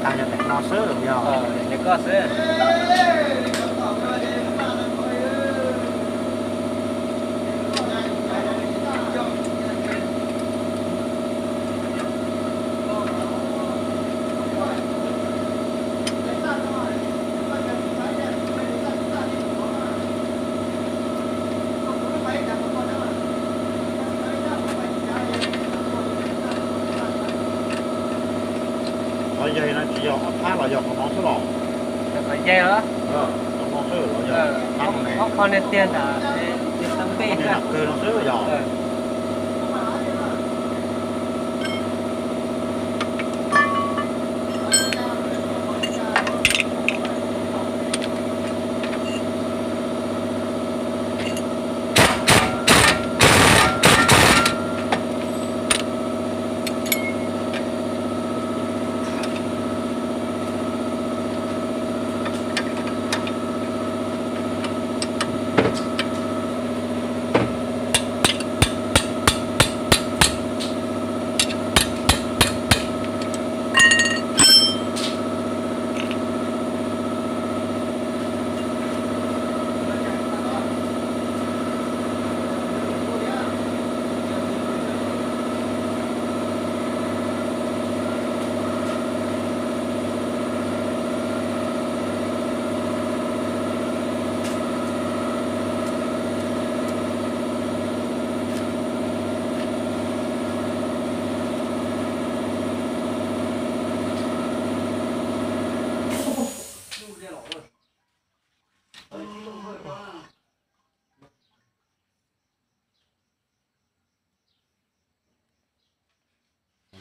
Tag yog tam no xwb yog. Yog koj xwb. Qhov yaig no tsis yog ob phab los yog qhov no xwb los? Qhov yaig los? Qhov no xwb los yog phab no ne? Ob qho niag tiag ntawm, niag tau npej nram kawg no xwb yog?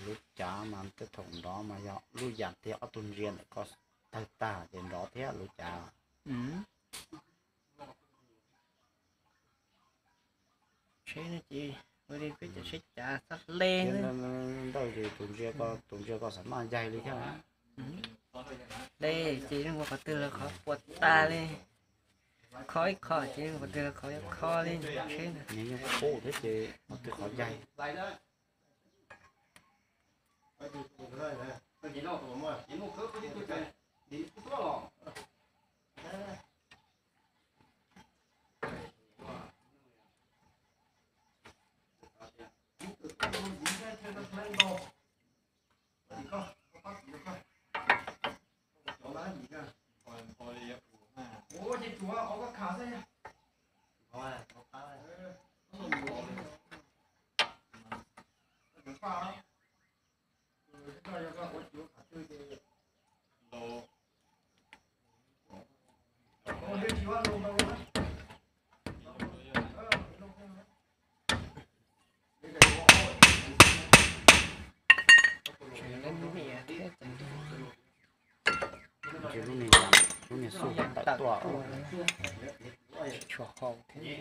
Lub cav mas tej thaum nrov mas yog lub yam tiag, ob tug ntsia ntawm koj tawg tag ces nrov thiab lub cav. Tsheb no ces ua li peb cov tsheb cav xab hle xwb. Ntawd ces tus ntsia koj, tus ntsia koj xav noj ncaig li thiab. Hle ces yeej ua qhov twg los qhov puas tas li, kho ib qho ces yeej qhov twg los qhov yuav kho li tsheb ntawd. Nws yeej qub thiab ces qhov twg qhov ncaig. Lub niag, lub niag xub tawm tuaj. Tshua hau thiab.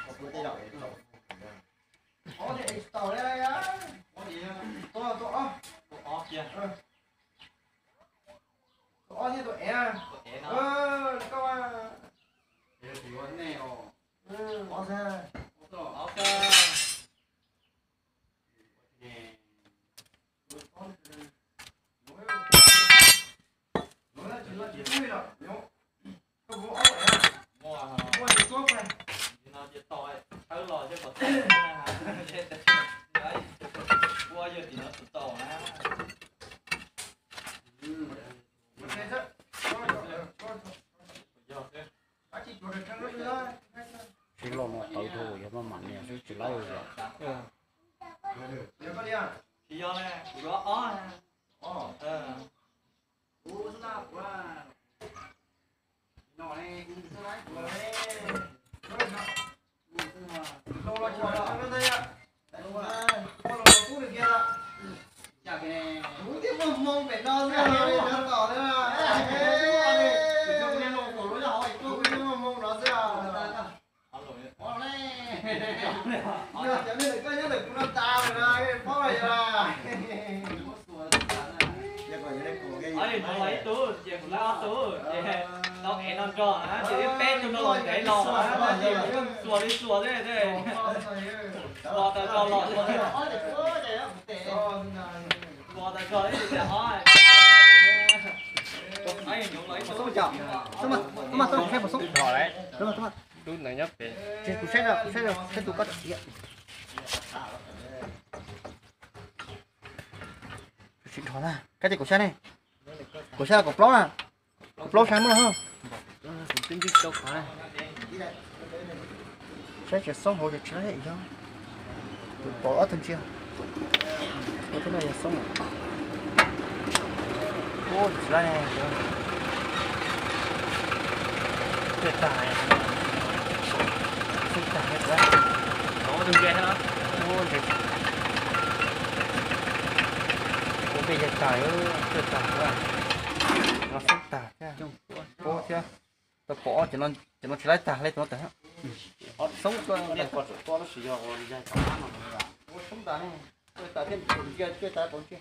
Tus ob thiab tus ev. Tus ev no. Koj, tus ev no. Tus ob xwb. Ob xwb. Muaj, muaj tus tub no ces tos tshawb los coj kom tau na. Ua yog tim no tus tau na. Yog xwb. Sib loj no tawv dhau yog maj mam nias xwb tsis laib li. Tsis yog ne, kuv yuav ob. Kuv twb muaj hmoo pem no xwb, tom xwb. Kuv twb muaj hmoo no xwb. Cov nej ntawm koj nyob ntawm kuv no tas lawm na, paub los yog. Ib tug ces kuv laib ob tug ces tau ev no nrog na, ces peb tug no los ntev los na, ces xuas li xuas xwb. Los tas tau los xuas xwb. Txhob mas, txhob mas, txhob mas, txhob mas, txhob mas. Lub ntawd nyob pem. Kuv saib, kuv saib, kuv saib tus koj. Tsis dhov na, koj ces kuv saib ne. Kuv saib los kaum plaub na. Kaum plaub saib muaj los. Saib tsis xoob hauv tsis tsis laib yog. Tus pom ob tug ntsia. Ua tib no yog xoob. Ua tsis laib ne. Twb tag, twb tag, ua tus ntsia thiab. Ua ntej yog tag, twb tag, no xoob tag thiab. Ua thiab. Tau pom ob, cov no tsis laib tag li, tus no tag. Xoob, ua xoob tag ne, twb tag thiab, ntsia twb tag pom ntsia.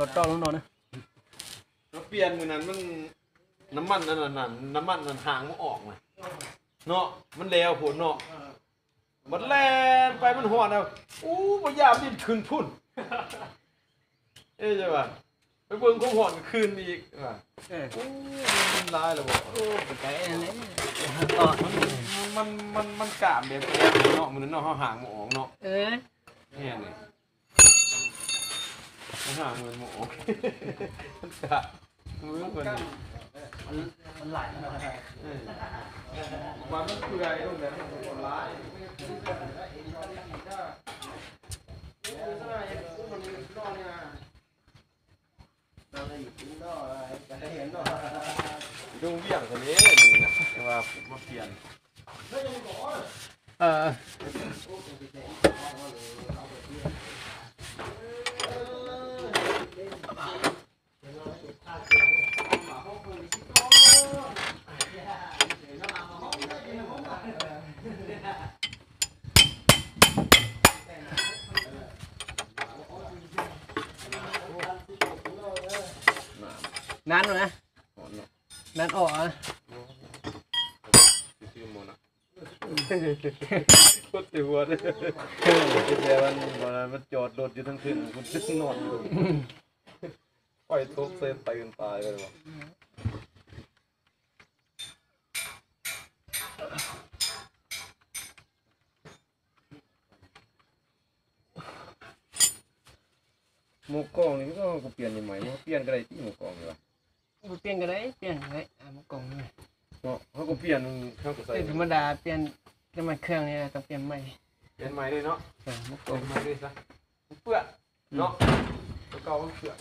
Rau rau lub no na. Nó pia mùi nàn măng, nấm mặn, nấm mặn nàn hàng nó ỏng này. Nó, nó leo hột nó. Bật lên, bay mắn hoa nào. Ú, bà già mình khưn phun. Ê, vậy bà. Bà bưng không hòn khưn đi. Bà. Ê. Ú, mình lái là bà. Ú, bà cái này. Mình, mình, mình cảm để em nó, mình nó hàng nó ỏng nó. Ừ. Nghe này. Nó hàng mình nó ỏng. Tất cả. Ui, ui. Ui. Ui. Ui. Ui. Ui. Ui. Nab no na. Nab o. Khuất thì vượt. Cái xe văn mà nó cho đột chứ thằng thuyền cũng tức nọt. Phải thuốc xe tay tay rồi. Mus koom li ko kuv pian li mas muab pian ko dai tib mus koom li. Kuv pian ko dai pian li mus koom li. Ho kuv pian, twb tha ma da pian, pian mas khwm li tau pian mas. Pian mas li no. Mus koom mas li xav. Pwm no. Kau pwm.